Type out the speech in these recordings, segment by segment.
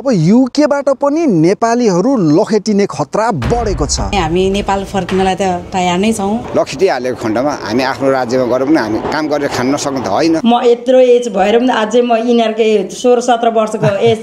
अब युकेबाट पनि नेपालीहरू लखेटिने खतरा बढेको छ। हामी नेपाल फर्किनलाई त तयार नै छौँ। लखेटिहालेको खण्डमा हामी आफ्नो राज्यमा गएर पनि हामी काम गरेर खान नसक्नु त होइन। म यत्रो एज भएर पनि अझै म यिनीहरूकै 16-17 वर्षको एज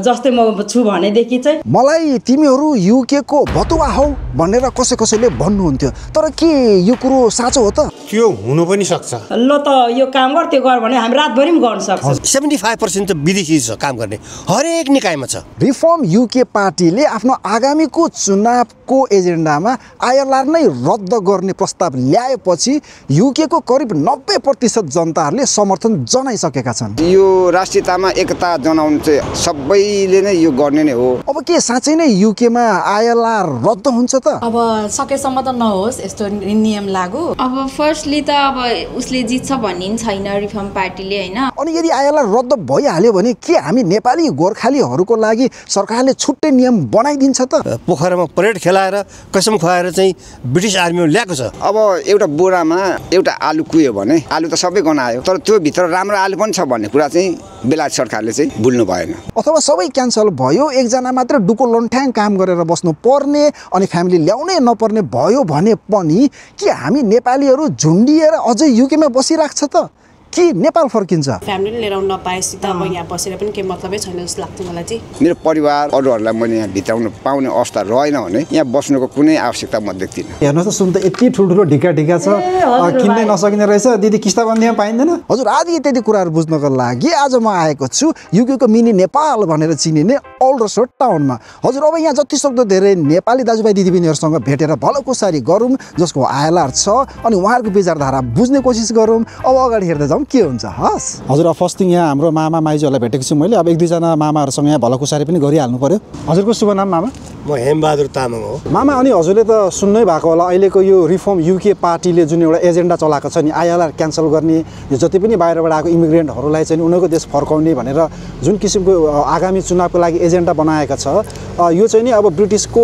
जस्तै म छु भनेदेखि चाहिँ मलाई तिमीहरू युकेको भतुवा हौ भनेर कसैले भन्नुहुन्थ्यो, तर के यो कुरो साँचो हो त? त्यो हुनु पनि सक्छ। ल त यो काम गर त्यो गर भने हामी रातभरि पनि गर्न सक्छौँ। 75% त विदेशी छ काम गर्ने, हरेक निकायमा छ। रिफर्म युके पार्टीले आफ्नो आगामीको चुनावको एजेन्डामा आईएलआर नै रद्द गर्ने प्रस्ताव ल्याएपछि युकेको करिब 90% जनताहरूले समर्थन जनाइसकेका छन्। यो राष्ट्रियतामा एकता जनाउनु चाहिँ सबैले नै यो गर्ने नै हो। अब के साँच्चै नै युकेमा आईएलआर रद्द हुन्छ त? अब सकेसम्म त नहोस् यस्तो नियम लागू। अब फर्स्टली त अब उसले जित्छ भन्ने छैन रिफर्म पार्टीले होइन। अनि यदि आईएलआर रद्द भइहाल्यो भने के हामी नेपाली गोर्खालीहरूको लागि सरकारले छुट्टै नियम बनाइदिन्छ त? पोखरामा परेड खेलाएर कसम खुवाएर चाहिँ ब्रिटिस आर्मीले ल्याएको छ। अब एउटा बोरामा एउटा आलु कुह्यो भने आलु त सबै गनायो, तर त्यो भित्र राम्रो आलु पनि छ भन्ने कुरा चाहिँ बेलायत सरकारले चाहिँ भुल्नु भएन। अथवा सबै क्यान्सल भयो, एकजना मात्र डुको लन्ठ्याङ काम गरेर बस्नु पर्ने अनि फ्यामिली ल्याउनै नपर्ने भयो भने पनि के हामी नेपालीहरू झुन्डिएर अझै युकेमा बसिराख्छ त कि नेपाल फर्किन्छ? फ्यामिलीले लिएर आउन नपाएपछि त अब यहाँ बसेर पनि केही मतलबै छैन जस्तो लाग्छ मलाई चाहिँ। मेरो परिवार अरूहरूलाई मैले यहाँ भित्राउन पाउने अवस्था रहेन भने यहाँ बस्नुको कुनै आवश्यकता म देख्दिनँ। हेर्नुहोस् त, सुन त यति ठुल्ठुलो ढिका छ, किन्नै नसकिने रहेछ। दिदी किस्ताबन्दीमा पाइँदैन? हजुर, आदि इत्यादि कुराहरू बुझ्नको लागि आज म आएको छु युकेको मिनी नेपाल भनेर चिनिने ओल्डरसोट टाउनमा। हजुर, अब यहाँ जतिसक्दो धेरै नेपाली दाजुभाइ दिदीबहिनीहरूसँग भेटेर भलाकुसारी गरौँ, जसको आईएलआर छ अनि उहाँहरूको विचारधारा बुझ्ने कोसिस गरौँ। अब अगाडि हेर्दै जाउँ के हुन्छ। हस् हजुर, अब फर्स्ट थिङ यहाँ हाम्रो मामा माइजूहरूलाई भेटेको छु मैले। अब 1-2जना मामाहरूसँग यहाँ भलाकुसारी पनि गरिहाल्नु पर्यो। हजुरको शुभ नाम मामा? म हेमबहादुर तामाङ हो। मामा, अनि हजुरले त सुन्नै भएको होला अहिलेको यो रिफर्म युके पार्टीले जुन एउटा एजेन्डा चलाएको छ नि, आईएलआर क्यान्सल गर्ने, यो जति पनि बाहिरबाट आएको इमिग्रेन्टहरूलाई चाहिँ उनीहरूको देश फर्काउने भनेर जुन किसिमको आगामी चुनावको लागि एजेन्डा बनाएका छ, यो चाहिँ नि अब ब्रिटिसको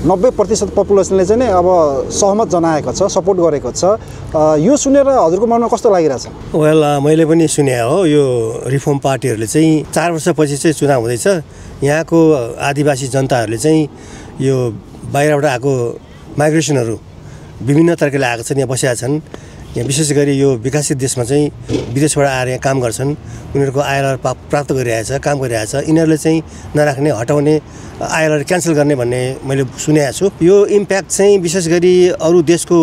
90% पपुलेसनले चाहिँ अब सहमत जनाएको छ, सपोर्ट गरेको छ। यो सुनेर हजुरको मनमा कस्तो लागिरहेछ? वेल, मैले पनि सुने हो यो रिफर्म पार्टीहरूले चाहिँ 4 वर्षपछि चाहिँ चुनाव हुँदैछ। यहाँको आदिवासी जनताहरूले चाहिँ यो बाहिरबाट आएको माइग्रेसनहरू विभिन्न तरिकाले आएको छन्, यहाँ बसेका छन्। यहाँ विशेष गरी यो विकसित देशमा चाहिँ विदेशबाट आएर यहाँ काम गर्छन्, उनीहरूको आईएलआर प्राप्त गरिरहेछ, काम गरिरहेछ। यिनीहरूले चाहिँ नराख्ने, हटाउने, आईएलआर क्यान्सल गर्ने भन्ने मैले सुनेको छु। यो इम्प्याक्ट चाहिँ विशेष गरी अरू देशको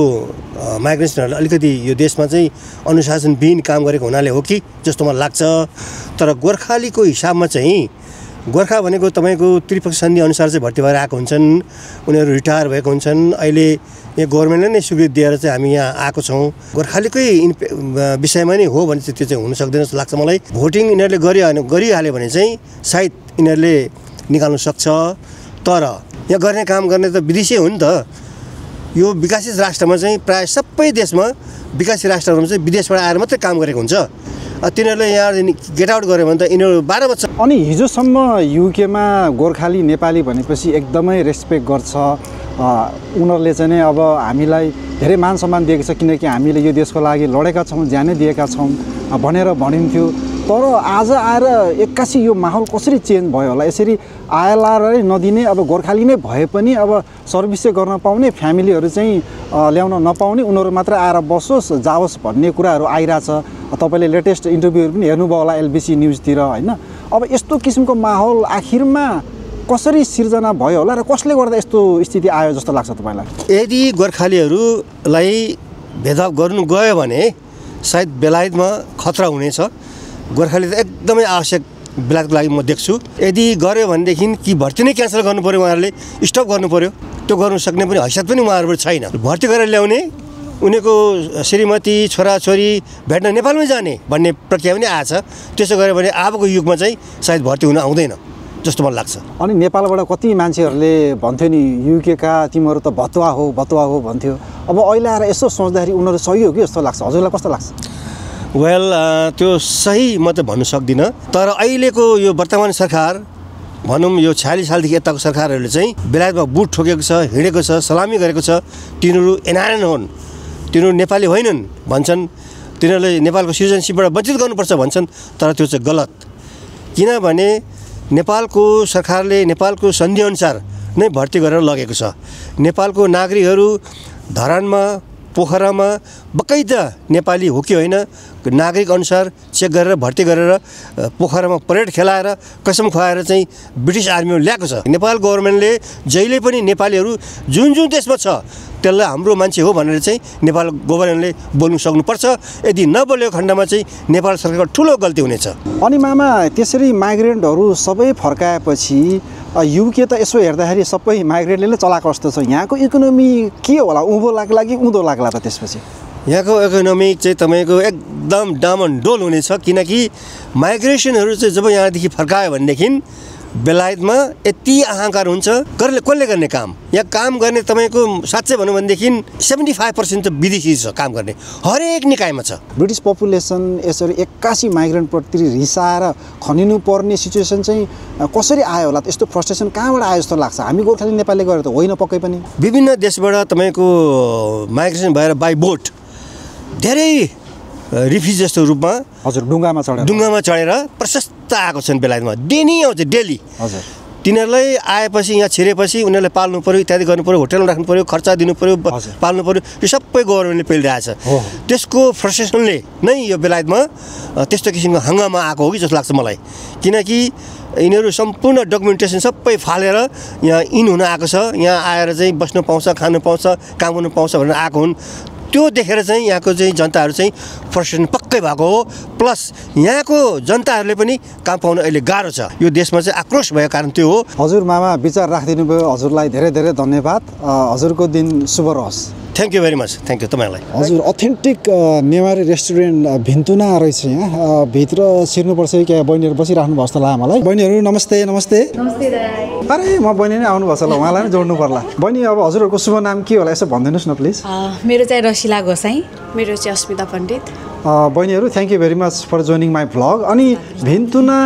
माइग्रेसनहरूले अलिकति यो देशमा चाहिँ अनुशासनविहीन काम गरेको हुनाले हो कि जस्तो मलाई लाग्छ। तर गोर्खालीको हिसाबमा चाहिँ गोर्खा भनेको तपाईँको त्रिपक्षी सन्धि अनुसार चाहिँ भर्ती भएर आएको हुन्छन्, उनीहरू रिटायर भएको हुन्छन्। अहिले यहाँ गभर्मेन्टले नै स्वीकृति दिएर चाहिँ हामी यहाँ आएको छौँ। गोर्खालीकै विषयमा नै हो भने चाहिँ त्यो चाहिँ हुन सक्दैन जस्तो लाग्छ मलाई। भोटिङ यिनीहरूले गरिहाल्यो भने चाहिँ सायद यिनीहरूले निकाल्नु सक्छ। तर यहाँ गर्ने काम गर्ने त विदेशी हो नि त। यो विकसित राष्ट्रमा चाहिँ प्रायः सबै देशमा विकसित राष्ट्रहरूमा चाहिँ विदेशबाट आएर मात्रै काम गरेको हुन्छ। तिनीहरूले यहाँ गेट आउट गऱ्यो भने त यिनीहरू 12 बच्चा। अनि हिजोसम्म युकेमा गोर्खाली नेपाली भनेपछि एकदमै रेस्पेक्ट गर्छ उनीहरूले चाहिँ नि। अब हामीलाई धेरै मान सम्मान दिएको छ, किनकि हामीले यो देशको लागि लडेका छौँ, ज्यानै दिएका छौँ भनेर भनिन्थ्यो। तर आज आएर एक्कासी यो माहौल कसरी चेन्ज भयो होला? यसरी आईएलआर नदिने, अब गोर्खाली नै भए पनि अब सर्भिस चाहिँ गर्न पाउने, फ्यामिलीहरू चाहिँ ल्याउन नपाउने, उनीहरू मात्र आएर बसोस् जाओस् भन्ने कुराहरू आइरहेछ। तपाईँले लेटेस्ट इन्टरभ्यूहरू पनि हेर्नुभयो होला एलबिसी न्युजतिर होइन? अब यस्तो किसिमको माहौल आखिरमा कसरी सिर्जना भयो होला र कसले गर्दा यस्तो स्थिति आयो जस्तो लाग्छ तपाईँलाई? यदि गोर्खालीहरूलाई भेदभाव गर्नु गयो भने सायद बेलायतमा खतरा हुनेछ। गोर्खाली त एकदमै आवश्यक बेलायतको लागि म देख्छु। यदि गऱ्यो भनेदेखि कि भर्ती नै क्यान्सल गर्नु पऱ्यो, उहाँहरूले स्टप गर्नु पऱ्यो। त्यो गर्नु सक्ने पनि हैसियत पनि उहाँहरूबाट छैन। भर्ती गरेर ल्याउने, उनीहरूको श्रीमती छोराछोरी भेट्न नेपालमै जाने भन्ने प्रक्रिया पनि आएछ। त्यसो गऱ्यो भने अबको युगमा चाहिँ सायद भर्ती हुन आउँदैन जस्तो मलाई लाग्छ। अनि नेपालबाट कति मान्छेहरूले भन्थ्यो नि युकेका तिमीहरू त भतुवा हो भन्थ्यो। अब अहिले आएर यसो सोच्दाखेरि उनीहरू सही हो कि जस्तो लाग्छ? हजुरलाई कस्तो लाग्छ? वेल, त्यो सही म त भन्नु सक्दिनँ। तर अहिलेको यो वर्तमान सरकार भनौँ यो 46 सालदेखि यताको सरकारहरूले चाहिँ बेलायतमा बुट ठोकेको छ, हिँडेको छ, सलामी गरेको छ। तिनीहरू एनआरएन हुन्, तिनीहरू नेपाली होइनन् भन्छन्। तिनीहरूले नेपालको सिटिजनसिपबाट वञ्चित गर्नुपर्छ भन्छन्। तर त्यो चाहिँ गलत, किनभने नेपालको सरकारले नेपालको सन्धिअनुसार नै भर्ती गरेर लगेको छ। नेपालको नागरिकहरू धरानमा पोखरामा बकैदा नेपाली हो कि होइन नागरिक अनुसार चेक गरेर भर्ती गरेर पोखरामा परेड खेलाएर कसम खुवाएर चाहिँ ब्रिटिस आर्मीमा ल्याएको छ। नेपाल गभर्मेन्टले जहिले पनि नेपालीहरू जुन जुन देशमा छ त्यसलाई हाम्रो मान्छे हो भनेर चाहिँ नेपाल गभर्मेन्टले बोल्नु सक्नुपर्छ। यदि नबोलेको खण्डमा चाहिँ नेपाल सरकारको ठुलो गल्ती हुनेछ। अनि मामा त्यसरी माइग्रेन्टहरू सबै फर्काएपछि युके त यसो हेर्दाखेरि सबै माइग्रेन्टले नै चलाएको जस्तो छ। यहाँको इकोनोमी के होला, उँभो लाग्ला कि उँधो लाग्ला त त्यसपछि? यहाँको इकोनोमी चाहिँ तपाईँको एकदम डामनडोल हुनेछ, किनकि माइग्रेसनहरू चाहिँ जब यहाँदेखि फर्कायो भनेदेखि बेलायतमा यति अहङ्कार हुन्छ कसले गर्ने काम। यहाँ काम गर्ने तपाईँको साँच्चै भनौँ भनेदेखि 75% त विदेशी छ काम गर्ने, हरेक निकायमा छ। ब्रिटिस पपुलेसन यसरी 81 माइग्रेन्टप्रति रिसाएर खनिनु पर्ने सिचुएसन चाहिँ कसरी आयो होला? यस्तो फ्रस्ट्रेसन कहाँबाट आयो जस्तो लाग्छ? हामी गोर्खाली नेपालले गरेर त होइन पक्कै पनि। विभिन्न देशबाट तपाईँको माइग्रेसन भएर बाई बोट धेरै रिफ्युजी जस्तो रूपमा हजुर डुङ्गामा चढेर प्रशस्त आएको छन् बेलायतमा। डेली आउँछ डेली। हजुर तिनीहरूलाई आएपछि यहाँ छिरेपछि उनीहरूलाई पाल्नु पऱ्यो, इत्यादि गर्नु पऱ्यो, होटलमा राख्नु पऱ्यो, खर्च दिनु पऱ्यो, पाल्नु पऱ्यो। यो सबै गभर्मेन्टले पेलिरहेछ। त्यसको फ्रस्ट्रेसनले नै यो बेलायतमा त्यस्तो किसिमको हङ्गामा आएको हो कि जस्तो लाग्छ मलाई। किनकि यिनीहरू सम्पूर्ण डकुमेन्टेसन सबै फालेर यहाँ हुन आएको छ। यहाँ आएर चाहिँ बस्नु पाउँछ, खानु पाउँछ, काम गर्नु पाउँछ भनेर आएको हुन्। त्यो देखेर चाहिँ यहाँको चाहिँ जनताहरू चाहिँ फ्रस्ट्रेसन पक्कै भएको हो। प्लस यहाँको जनताहरूले पनि काम पाउन अहिले गाह्रो छ। यो देशमा चाहिँ आक्रोश भएको कारण त्यो हो। हजुर मामा विचार राखिदिनु भयो, हजुरलाई धेरै धेरै धन्यवाद। हजुरको दिन शुभ रहोस्। Thank you very much. Thank you तपाईँलाई। हजुर अथेन्टिक नेवारी रेस्टुरेन्ट भिन्तुना रहेछ यहाँ। भित्र छिर्नुपर्छ कि क्या बहिनीहरू बसिराख्नु भएको जस्तो लाग्यो मलाई। बहिनीहरू नमस्ते। नमस्ते अरे म बहिनी नै आउनुभएको छ ल, उहाँलाई नै जोड्नु पर्ला। बहिनी अब हजुरहरूको शुभ नाम के होला यसो भनिदिनुहोस् न प्लिज। मेरो चाहिँ रसिला गोसाई। मेरो चाहिँ अस्मिता पण्डित। बहिनीहरू thank you very much for joining my vlog. अनि भिन्तुना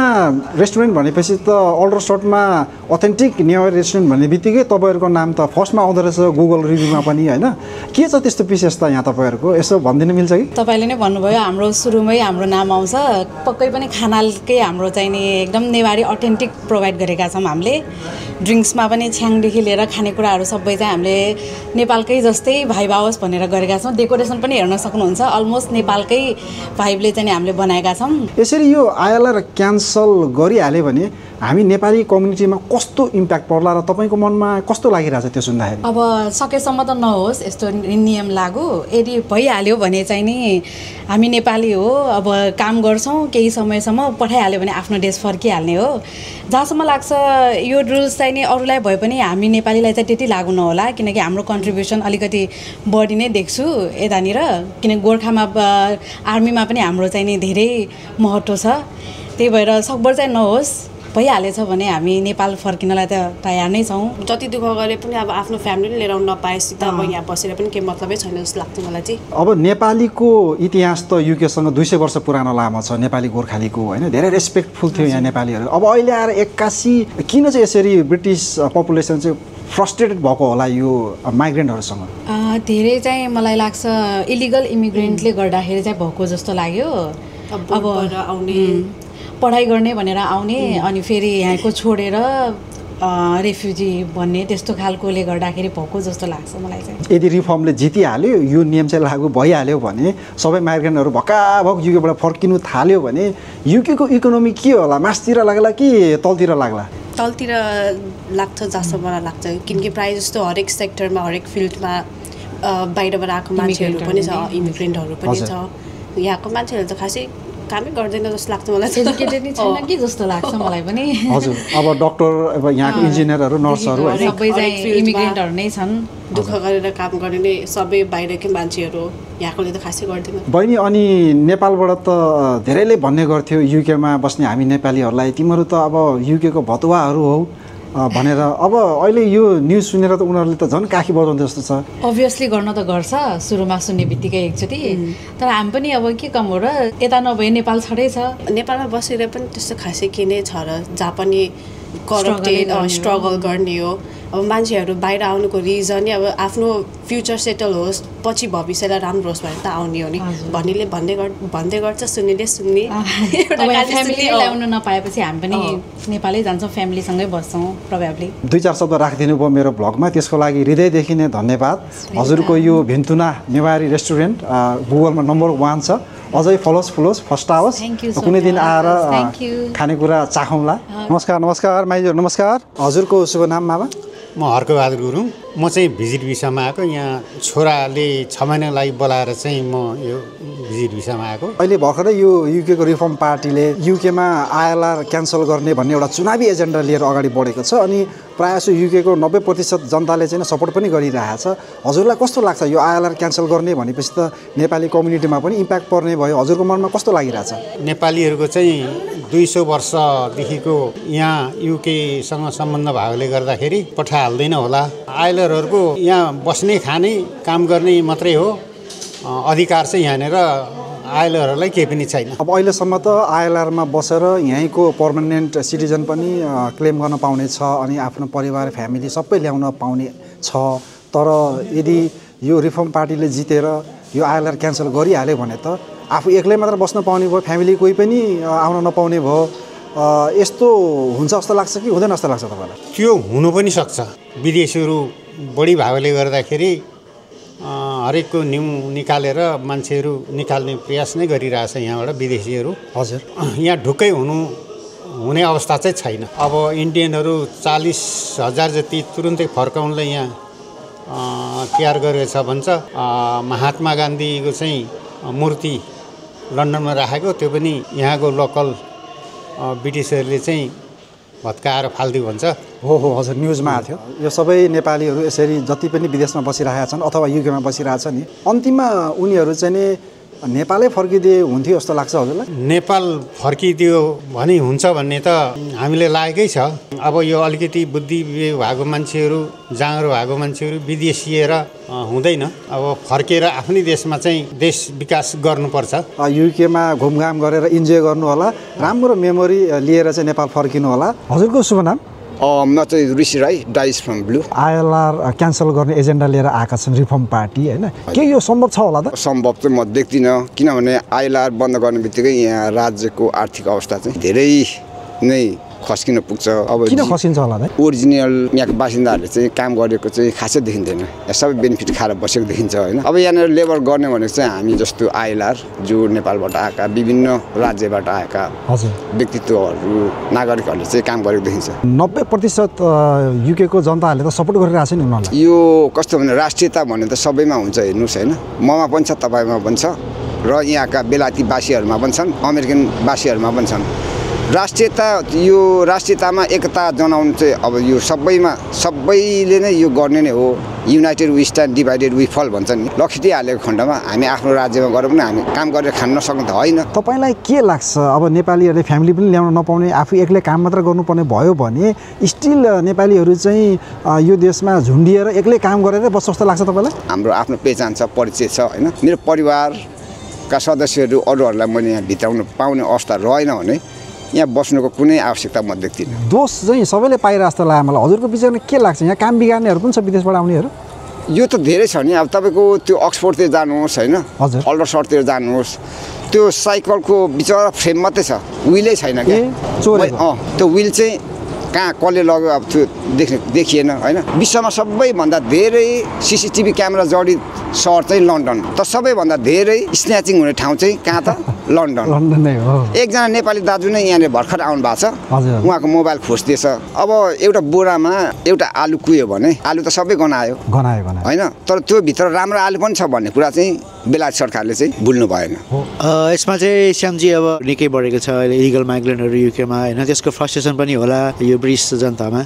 रेस्टुरेन्ट भनेपछि त अल्डरसटमा अथेन्टिक नेवारी रेस्टुरेन्ट भन्ने बित्तिकै तपाईँहरूको नाम त फर्स्टमा आउँदो रहेछ गुगल रिभ्यूमा पनि होइन। के छ त्यस्तो विशेषता यहाँ तपाईँहरूको, यसो भनिदिनु मिल्छ कि? तपाईँले नै भन्नुभयो हाम्रो सुरुमै हाम्रो नाम आउँछ। पक्कै पनि खानाकै हाम्रो चाहिँ नि एकदम नेवारी अथेन्टिक प्रोभाइड गरेका छौँ हामीले। ड्रिङ्क्समा पनि छ्याङदेखि लिएर खानेकुराहरू सबै चाहिँ हामीले नेपालकै जस्तै भाइब आओस् भनेर गरेका छौँ। डेकोरेसन पनि हेर्न सक्नुहुन्छ, अलमोस्ट नेपालकै भाइबले चाहिँ हामीले बनाएका छौँ। यसरी यो आइएलआर क्यान्सल गरिहाल्यो भने हामी नेपाली कम्युनिटीमा कस्तो इम्प्याक्ट पर्ला र तपाईँको मनमा कस्तो लागिरहेछ त्यो सुन्दाखेरि? अब सकेसम्म त नहोस् यस्तो नियम लागू। यदि भइहाल्यो भने चाहिँ नि हामी नेपाली हो, अब काम गर्छौँ, केही समयसम्म पठाइहाल्यो भने आफ्नो देश फर्किहाल्ने हो। जहाँसम्म लाग्छ यो रुल्स चाहिँ नि अरूलाई भए पनि हामी नेपालीलाई चाहिँ त्यति लागु नहोला, किनकि हाम्रो कन्ट्रिब्युसन अलिकति बढी नै देख्छु यतानिर। किनकि गोर्खामा आर्मीमा पनि हाम्रो चाहिँ नि धेरै महत्त्व छ। त्यही भएर सकभर चाहिँ नहोस्, भइहालेछ भने हामी नेपाल फर्किनलाई त तयार नै छौँ। जति दुःख गरे पनि अब आफ्नो फ्यामिली लिएर आउन नपाएपछि त अब यहाँ बसेर पनि केही मतलबै छैन जस्तो लाग्छ मलाई चाहिँ। अब नेपालीको इतिहास त युकेसँग 200 वर्ष पुरानो लामो छ नेपाली गोर्खालीको होइन। धेरै रेस्पेक्टफुल थियो यहाँ नेपालीहरू। अब अहिले आएर 81 किन चाहिँ यसरी ब्रिटिस पपुलेसन चाहिँ फ्रस्ट्रेटेड भएको होला यो माइग्रेन्टहरूसँग? धेरै चाहिँ मलाई लाग्छ इलिगल इमिग्रेन्टले गर्दाखेरि चाहिँ भएको जस्तो लाग्यो। अब आउने पढाइ गर्ने भनेर आउने अनि फेरि यहाँको छोडेर रेफ्युजी भन्ने त्यस्तो खालकोले गर्दाखेरि भएको जस्तो लाग्छ मलाई चाहिँ। यदि रिफर्मले जितिहाल्यो, यो नियम चाहिँ लागू भइहाल्यो भने सबै माइग्रेन्टहरू भक्काभक युकेबाट फर्किनु थाल्यो भने युकेको इकोनोमी के होला? मासतिर लाग्ला कि तलतिर लाग्ला? तलतिर लाग्छ जस्तो मलाई लाग्छ, किनकि प्रायः जस्तो हरेक सेक्टरमा हरेक फिल्डमा बाहिरबाट आएको मान्छेहरू पनि छ, इमिग्रेन्टहरू पनि छ। यहाँको मान्छेहरू त खासै कामै गर्दैन जस्तो लाग्छ मलाई। एजुकेटेड नै छैन कि जस्तो लाग्छ मलाई पनि। हजुर अब डक्टर अब यहाँको इन्जिनियरहरू नर्सहरू सबै चाहिँ इमिग्रेन्टहरू नै छन्। दुःख गरेर काम गर्ने सबै बाहिरकै मान्छेहरू, यहाँकोले त खासै गर्दैन। बहिनी अनि नेपालबाट त धेरैले भन्ने गर्थ्यो युकेमा बस्ने हामी नेपालीहरूलाई तिमीहरू त अब युकेको भतुवाहरू हौ भनेर। अब अहिले यो न्युज सुनेर त उनीहरूले त झन् काखी बजाउँदै जस्तो छ। अभियसली गर्न त गर्छ, सुरुमा सुन्ने बित्तिकै एकचोटि। तर हामी पनि अब के कम हो र, यता नभए नेपाल छँदै छ। नेपालमा बसेर पनि त्यस्तो खासै के नै छ र, जहाँ पनि करप्टेड स्ट्रगल गर्ने हो। अब मान्छेहरू बाहिर आउनुको रिजन अब आफ्नो फ्युचर सेटल होस्, पछि भविष्यलाई राम्रो होस् भनेर त आउने हो नि। भन्नेले भन्दै गर्छ, सुन्नेले सुन्ने। फ्यामिली ल्याउनु नपाएपछि हामी पनि नेपालै जान्छौँ, फ्यामिलीसँगै बस्छौँ प्रब्याबली। 2-4 शब्द राखिदिनु भयो मेरो भ्लगमा, त्यसको लागि हृदयदेखि नै धन्यवाद। हजुरको यो भिन्तुना नेवारी रेस्टुरेन्ट गुगलमा नम्बर 1 छ। अझै फलोस् फर्स्ट आओस्, कुनै दिन आएर खानेकुरा चाखौँला। नमस्कार माइजू, नमस्कार। हजुरको शुभ नाम मामा? म हर्कबहादुर गुरुङ। म चाहिँ भिजिट भिसामा आएको। यहाँ छोराले 6 महिना लागि बोलाएर चाहिँ म यो भिजिट भिसामा आएको। अहिले भर्खरै यो युकेको रिफर्म पार्टीले युकेमा ILR क्यान्सल गर्ने भन्ने एउटा चुनावी एजेन्डा लिएर अगाडि बढेको छ अनि प्रायः जसो युकेको 90% जनताले चाहिँ सपोर्ट पनि गरिरहेको छ। हजुरलाई कस्तो लाग्छ यो ILR क्यान्सल गर्ने भनेपछि त नेपाली कम्युनिटीमा पनि इम्प्याक्ट पर्ने भयो, हजुरको मनमा कस्तो लागिरहेछ? नेपालीहरूको चाहिँ 200 वर्षदेखिको यहाँ युकेसँग सम्बन्ध भएकोले गर्दाखेरि पठाइहाल्दैन होला। ILRहरूको यहाँ बस्ने खाने काम गर्ने मात्रै हो, अधिकार चाहिँ यहाँनिर ILRहरूलाई केही पनि छैन। अब अहिलेसम्म त ILRमा बसेर यहीँको पर्मानेन्ट सिटिजन पनि क्लेम गर्न पाउने छ अनि आफ्नो परिवार फ्यामिली सबै ल्याउन पाउने छ। तर यदि यो रिफर्म पार्टीले जितेर यो ILR क्यान्सल गरिहाल्यो भने त आफू एक्लै मात्र बस्न पाउने भयो, फ्यामिली कोही पनि आउन नपाउने भयो। यस्तो हुन्छ जस्तो लाग्छ कि हुँदैन जस्तो लाग्छ तपाईँलाई? त्यो हुनु पनि सक्छ। विदेशीहरू बढी भएकोले गर्दाखेरि हरेकको निकालेर मान्छेहरू निकाल्ने प्रयास नै गरिरहेछ यहाँबाट विदेशीहरू। हजुर, यहाँ ढुक्कै हुने अवस्था चाहिँ छैन। अब इन्डियनहरू 40,000 जति तुरुन्तै फर्काउनलाई यहाँ तयार गरेछ भन्छ। महात्मा गान्धीको चाहिँ मूर्ति लन्डनमा राखेको, त्यो पनि यहाँको लोकल ब्रिटिसहरूले चाहिँ भत्काएर फालिदियो भन्छ। हो हजुर, न्युजमा आएको थियो। यो सबै नेपालीहरू यसरी जति पनि विदेशमा बसिरहेका छन् अथवा युकेमा बसिरहेछ नि, अन्तिममा उनीहरू चाहिँ नि नेपालै फर्किदिए हुन्थ्यो जस्तो लाग्छ हजुरलाई? नेपाल फर्किदियो भने हुन्छ भन्ने त हामीले लागेकै छ। अब यो अलिकति बुद्धि भएको मान्छेहरू, जाँगरो भएको मान्छेहरू विदेशिएर हुँदैन। अब फर्केर आफ्नै देशमा चाहिँ देश विकास गर्नुपर्छ। युकेमा घुमघाम गरेर इन्जोय गर्नु होला, राम्रो मेमोरी लिएर चाहिँ नेपाल फर्किनु होला। हजुरको शुभ नाम? म चाहिँ Rishi Rai, dice from blue. ILR cancel गर्ने एजेन्डा लिएर आएका छन् रिफर्म पार्टी होइन, के यो सम्भव छ होला त? सम्भव चाहिँ म देख्दिनँ, किनभने ILR बन्द गर्ने बित्तिकै यहाँ राज्यको आर्थिक अवस्था चाहिँ धेरै नै खस्किन पुग्छ। अब किन खसिन्छ होला त? ओरिजिनल यहाँको बासिन्दाहरूले चाहिँ काम गरेको चाहिँ खासै देखिँदैन, सबै बेनिफिट खाएर बसेको देखिन्छ होइन। अब यहाँनिर लेबर गर्ने भनेको चाहिँ हामी जस्तो ILR जो नेपालबाट आएका विभिन्न राज्यबाट आएका व्यक्तित्वहरू, नागरिकहरूले चाहिँ काम गरेको देखिन्छ। 90% युकेको जनताहरूले त सपोर्ट गरिरहेको छ नि उनीहरूलाई। यो कस्तो भने राष्ट्रियता भन्ने त सबैमा हुन्छ, हेर्नुहोस् होइन, ममा पनि छ, तपाईँमा पनि छ, र यहाँका बेलायती बासीहरूमा पनि छन्, अमेरिकन बासीहरूमा पनि छन्। राष्ट्रियतामा एकता जनाउनु चाहिँ अब यो सबैले नै यो गर्ने नै हो। United we stand, divided we fall भन्छ नि। लखिदिहालेको खण्डमा हामी आफ्नो राज्यमा गएर पनि हामी काम गरेर खान नसक्नु त होइन। तपाईँलाई के लाग्छ अब नेपालीहरूले फ्यामिली पनि ल्याउन नपाउने, आफू एक्लै काम मात्र गर्नुपर्ने भयो भने स्टिल नेपालीहरू चाहिँ यो देशमा झुन्डिएर एक्लै काम गरेर बस्छ जस्तो लाग्छ तपाईँलाई? हाम्रो आफ्नो पहिचान छ, परिचय छ होइन। मेरो परिवारका सदस्यहरू अरूहरूलाई मैले यहाँ भित्राउन पाउने अवस्था रहेन भने यहाँ बस्नुको कुनै आवश्यकता म देख्दिनँ। दोष चाहिँ सबैले पाइरहेको जस्तो लाग्यो मलाई। हजुरको विचारमा के लाग्छ? यहाँ काम बिगार्नेहरू पनि छ विदेशबाट आउनेहरू? यो त धेरै छ नि। अब तपाईँको त्यो अक्सफोर्डतिर जानुहोस् होइन, अल्डरसटतिर जानुहोस्, त्यो साइकलको बिचरा फ्रेम मात्रै छ, विलै छैन क्या। त्यो विल चाहिँ कहाँ कसले लग्यो अब त्यो देखिएन होइन। विश्वमा सबैभन्दा धेरै CCTV क्यामेरा जडित सहर चाहिँ लन्डन, त सबैभन्दा धेरै स्न्याचिङ हुने ठाउँ चाहिँ कहाँ त? लन्डन नै हो। एकजना नेपाली दाजु नै यहाँनिर भर्खर आउनु भएको छ, उहाँको मोबाइल खोज्दैछ। अब एउटा बोरामा एउटा आलु कुह्यो भने आलु त सबै गनायो होइन, तर त्यो भित्र राम्रो आलु पनि छ भन्ने कुरा चाहिँ बेलायत सरकारले चाहिँ भुल्नु भएन। यसमा चाहिँ श्यामजी अब निकै बढेको छ अहिले इलिगल माइग्रेन्टहरू युकेमा होइन, त्यसको फ्रस्ट्रेसन पनि होला यो ब्रिटिस जनतामा,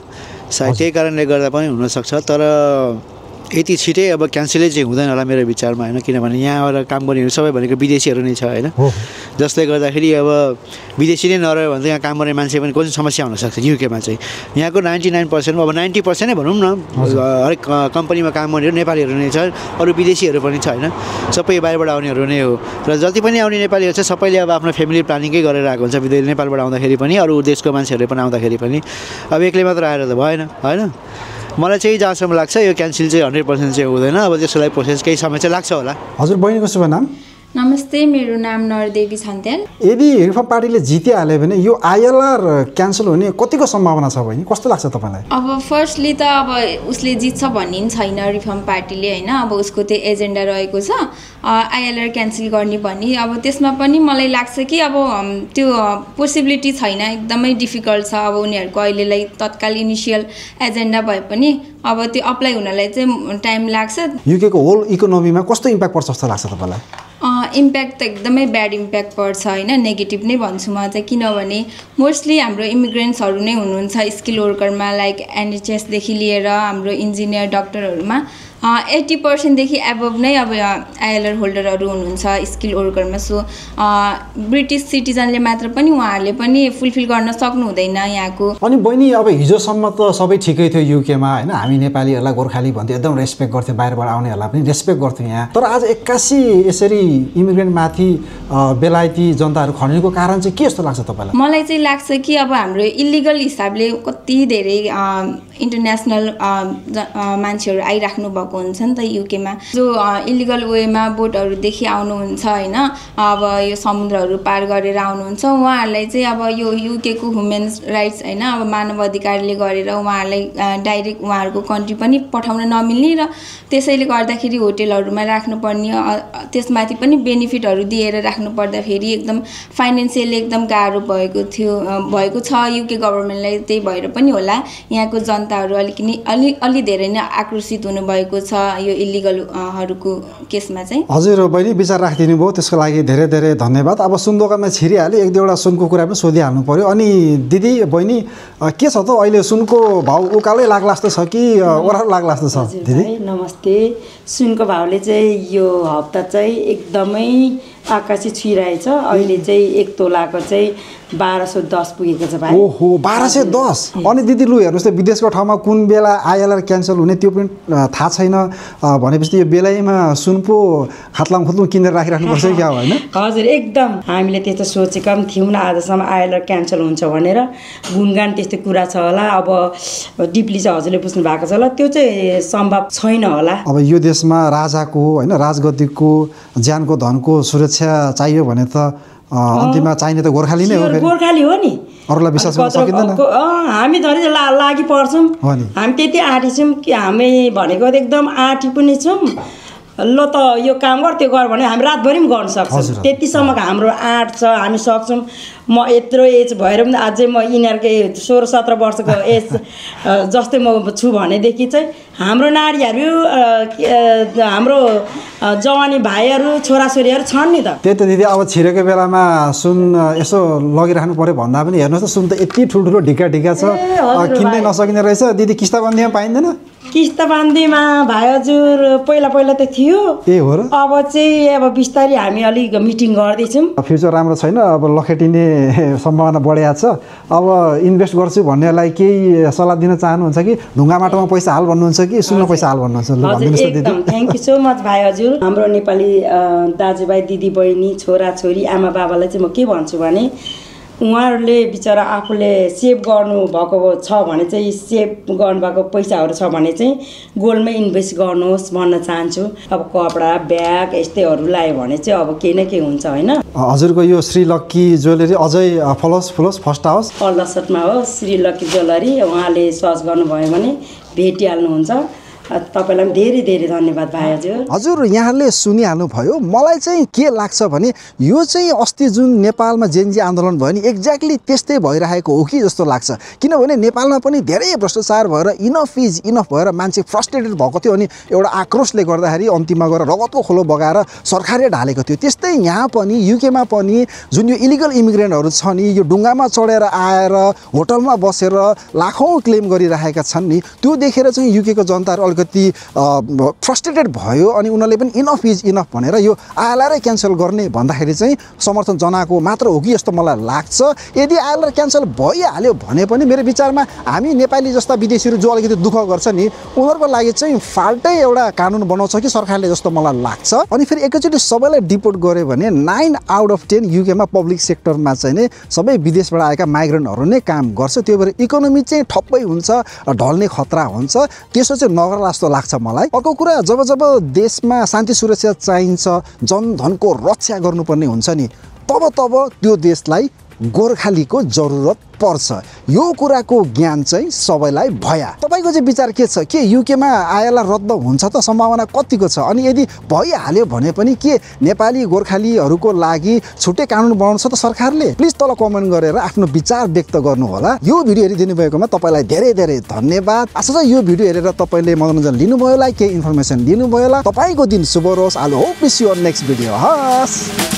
सायद त्यही कारणले गर्दा पनि हुनसक्छ। तर यति छिटै अब क्यान्सलै चाहिँ हुँदैन होला मेरो विचारमा होइन, किनभने यहाँबाट काम गर्नेहरू सबै भनेको विदेशीहरू नै छ होइन, जसले गर्दाखेरि अब विदेशी नै नरह्यो भने त यहाँ काम गर्ने मान्छे पनि कुनै समस्या हुनसक्छ युकेमा चाहिँ। यहाँको 99% अब 90% नै भनौँ न, हरेक कम्पनीमा काम गर्नेहरू नेपालीहरू नै छ, अरू विदेशीहरू पनि छ होइन, सबै बाहिरबाट आउनेहरू नै हो। र जति पनि आउने नेपालीहरू छ सबैले अब आफ्नो फ्यामिली प्लानिङकै गरेर आएको हुन्छ नेपालबाट आउँदाखेरि पनि, अरू देशको मान्छेहरूले पनि आउँदाखेरि पनि। अब एक्लै मात्र आएर त भएन होइन, मलाई चाहिँ जहाँसम्म लाग्छ यो क्यान्सल चाहिँ 100% चाहिँ हुँदैन अब त्यसको लागि प्रोसेस केही समय चाहिँ लाग्छ होला हजुर बहिनीको शुभ नाम नमस्ते मेरो नाम नरदेवी छन्त्याल यदि रिफर्म पार्टीले जितिहाल्यो भने यो आइएलआर क्यान्सल हुने कतिको सम्भावना छ बहिनी कस्तो लाग्छ तपाईँलाई अब फर्स्टली त अब उसले जित्छ भन्ने नि छैन रिफर्म पार्टीले होइन अब उसको त्यो एजेन्डा रहेको छ आइएलआर क्यान्सल गर्ने भन्ने अब त्यसमा पनि मलाई लाग्छ कि अब त्यो पोसिबिलिटी छैन एकदमै डिफिकल्ट छ अब उनीहरूको अहिलेलाई तत्काल इनिसियल एजेन्डा भए पनि अब त्यो अप्लाई हुनलाई चाहिँ टाइम लाग्छ युकेको होल इकोनोमीमा कस्तो इम्प्याक्ट पर्छ जस्तो लाग्छ तपाईँलाई इम्प्याक्ट त एकदमै ब्याड इम्प्याक्ट पर्छ होइन नेगेटिभ नै भन्छु म चाहिँ किनभने मोस्टली हाम्रो इमिग्रेन्ट्सहरू नै हुनुहुन्छ स्किल वर्करमा लाइक एनएचएसदेखि लिएर हाम्रो इन्जिनियर डक्टरहरूमा 80% देखि एबभ नै अब आइएलआर होल्डरहरू हुनुहुन्छ स्किल वर्करमा सो ब्रिटिस सिटिजनले मात्र पनि उहाँहरूले पनि फुलफिल गर्न सक्नु हुँदैन यहाँको अनि बहिनी अब हिजोसम्म त सबै ठिकै थियो युकेमा होइन हामी नेपालीहरूलाई गोर्खाली भन्थ्यो एकदम रेस्पेक्ट गर्थ्यो बाहिरबाट आउनेहरूलाई पनि रेस्पेक्ट गर्थ्यौँ यहाँ तर आज 81 यसरी इमिग्रेन्टमाथि बेलायती जनताहरू खनिनुको कारण चाहिँ के जस्तो लाग्छ तपाईँलाई मलाई चाहिँ लाग्छ कि अब हाम्रो इलिगल हिसाबले कति धेरै इन्टरनेसनल मान्छेहरू आइराख्नु भएको हुन्छ नि त युकेमा जो इलिगल वेमा बोटहरूदेखि आउनुहुन्छ होइन अब यो समुद्रहरू पार गरेर आउनुहुन्छ उहाँहरूलाई चाहिँ अब यो युकेको ह्युमन राइट्स होइन अब मानव अधिकारले गरेर उहाँहरूलाई डाइरेक्ट उहाँहरूको कन्ट्री पनि पठाउन नमिल्ने र त्यसैले गर्दाखेरि होटेलहरूमा राख्नुपर्ने त्यसमाथि पनि बेनिफिटहरू दिएर राख्नु पर्दाखेरि एकदम फाइनेन्सियली एकदम गाह्रो भएको छ युके गभर्मेन्टलाई त्यही भएर पनि होला यहाँको जनताहरू अलि धेरै नै आक्रोशित हुनुभएको छ यो इलिगलहरूको केसमा चाहिँ हजुर बहिनी विचार राखिदिनु भयो त्यसको लागि धेरै धेरै धन्यवाद अब सुन दोकानमा छिरिहाल्यो एक दुईवटा सुनको कुरा पनि सोधिहाल्नु पर्यो अनि दिदी बहिनी के छ त अहिले सुनको भाउ उकालै लाग्ला जस्तो छ कि ओह्रालो लाग्ला जस्तो छ दिदी नमस्ते सुनको भाउले चाहिँ यो हप्ता चाहिँ एकदमै आकाशी छुइरहेछ अहिले चाहिँ एक तोलाको चाहिँ 1210 पुगेको छ भाइ ओहो 1210 अनि दिदी लु हेर्नुहोस् त विदेशको ठाउँमा कुन बेला आइएलआर क्यान्सल हुने त्यो पनि थाहा छैन भनेपछि यो बेलायमा सुन पो खातलाङ खुतलुङ किनेर राखिराख्नुपर्छ क्या होइन हजुर एकदम हामीले त्यस्तो सोचेका पनि थियौँ न आजसम्म आइएलआर क्यान्सल हुन्छ भनेर गुणगान त्यस्तो कुरा छ होला अब डिपली चाहिँ हजुरले बुझ्नु भएको छ होला त्यो चाहिँ सम्भव छैन होला अब यो देशमा राजाको होइन राजगद्दीको ज्यानको धनको सुरक्षा चाहियो भने त अन्तिममा चाहिने त गोर्खाली नै हो गोर्खाली हो नि अरूलाई विश्वास गर्न सकिँदैन हामी धरि लागि पर्छौँ हामी त्यति आँटी छौँ कि हामी भनेको एकदम आँटी पनि छौँ ल त यो काम गर त्यो गर भने हामी रातभरि पनि गर्न सक्छौँ त्यतिसम्मको हाम्रो आँट छ हामी सक्छौँ म यत्रो एज भएर पनि अझै म यिनीहरूकै 16-17 वर्षको एज जस्तै म छु भनेदेखि चाहिँ हाम्रो नारीहरू हाम्रो जवानी भाइहरू छोराछोरीहरू छन् नि त त्यही त दिदी अब छिरेको बेलामा सुन यसो लगिराख्नु पर्यो भन्दा पनि हेर्नुहोस् त सुन त यति ठुल्ठुलो ढिका ढिका छ किन्नै नसकिने रहेछ दिदी किस्ताबन्दीमा पाइँदैन किस्ताबन्दीमा भाइ हजुर पहिला त थियो ए हो र अब चाहिँ अब बिस्तारै हामी अलिक मिटिङ गर्दैछौँ फ्युचर राम्रो छैन अब लखेटिने सम्भावना बढेको छ अब इन्भेस्ट गर्छु भन्नेलाई केही सल्लाह दिन चाहनुहुन्छ कि ढुङ्गा माटोमा पैसा हाल भन्नुहुन्छ कि सुनमा पैसा हाल भन्नुहुन्छ एकदम थ्याङ्क यू सो मच भाइ हजुर हाम्रो नेपाली दाजुभाइ दिदी बहिनी छोरा छोरी आमा बाबालाई चाहिँ म के भन्छु भने उहाँहरूले बिचरा आफूले सेभ गर्नुभएको छ भने चाहिँ सेभ गर्नुभएको पैसाहरू छ भने चाहिँ गोल्डमै इन्भेस्ट गर्नुहोस् भन्न चाहन्छु अब कपडा ब्याग यस्तैहरू लायो भने चाहिँ अब केही न केही हुन्छ होइन हजुरको यो श्री लक्की ज्वेलरी अझै फलोस् फर्स्ट हाउस अल्लासटमा हो श्री लक्की ज्वेलरी उहाँले सर्च गर्नुभयो भने भेटिहाल्नुहुन्छ तपाईलाई पनि धेरै धेरै धन्यवाद भाइ हजुर हजुर यहाँले सुनिहाल्नुभयो मलाई चाहिँ के लाग्छ भने यो चाहिँ अस्ति जुन नेपालमा जेनजी आन्दोलन भयो नि एक्ज्याक्टली त्यस्तै भइरहेको हो कि जस्तो लाग्छ किनभने नेपालमा पनि धेरै भ्रष्टाचार भएर इनफ भएर मान्छे फ्रस्ट्रेटेड भएको थियो अनि एउटा आक्रोशले गर्दाखेरि अन्तिममा गएर रगतको खोलो बगाएर सरकारले ढालेको थियो त्यस्तै यहाँ पनि युकेमा पनि जुन यो इलिगल इमिग्रेन्टहरू छ नि यो ढुङ्गामा चढेर आएर होटलमा बसेर लाखौँ क्लेम गरिरहेका छन् नि त्यो देखेर चाहिँ युकेको जनताहरू अलिकति फ्रस्ट्रेटेड भयो अनि उनीहरूले पनि इनफ इज इनफ भनेर यो आइएलआर क्यान्सल गर्ने भन्दाखेरि चाहिँ समर्थन जनाएको मात्र हो कि जस्तो मलाई लाग्छ। यदि आइएलआर क्यान्सल भइहाल्यो भने पनि मेरो विचारमा हामी नेपाली जस्ता विदेशीहरू जो अलिकति दुःख गर्छ नि उनीहरूको लागि चाहिँ फाल्टै एउटा कानुन बनाउँछ कि सरकारले जस्तो मलाई लाग्छ। अनि फेरि एकैचोटि सबैलाई डिपोर्ट गर्यो भने 9 आउट अफ 10 युकेमा पब्लिक सेक्टरमा चाहिँ नै सबै विदेशबाट आएका माइग्रेन्टहरू नै काम गर्छ। त्यो भएर इकोनोमी चाहिँ ठप्पै हुन्छ, ढल्ने खतरा हुन्छ। त्यसो चाहिँ नगर्ला जस्तो लाग्छ मलाई। अर्को कुरा जब जब देशमा शान्ति सुरक्षा चाहिन्छ, जनधनको रक्षा गर्नुपर्ने हुन्छ नि तब त्यो देशलाई गोर्खालीको जरुरत पर्छ। यो कुराको ज्ञान चाहिँ सबैलाई भया। तपाईको चाहिँ विचार के छ के युकेमा आइएलआर रद्द हुन्छ त सम्भावना कतिको छ? अनि यदि भइहाल्यो भने पनि के नेपाली गोर्खालीहरूको लागि छुट्टै कानुन बनाउँछ त सरकारले? प्लिज तल कमेन्ट गरेर आफ्नो विचार व्यक्त गर्नु होला। यो भिडियो हेरिदिनु भएकोमा तपाईलाई धेरै धेरै धन्यवाद। आशा छ यो भिडियो हेरेर तपाईले मनोरञ्जन लिनुभयो होला, केही इन्फर्मेसन लिनुभयो होला। तपाईको दिन शुभ रहोस्। I hope to see you on next video. हस्।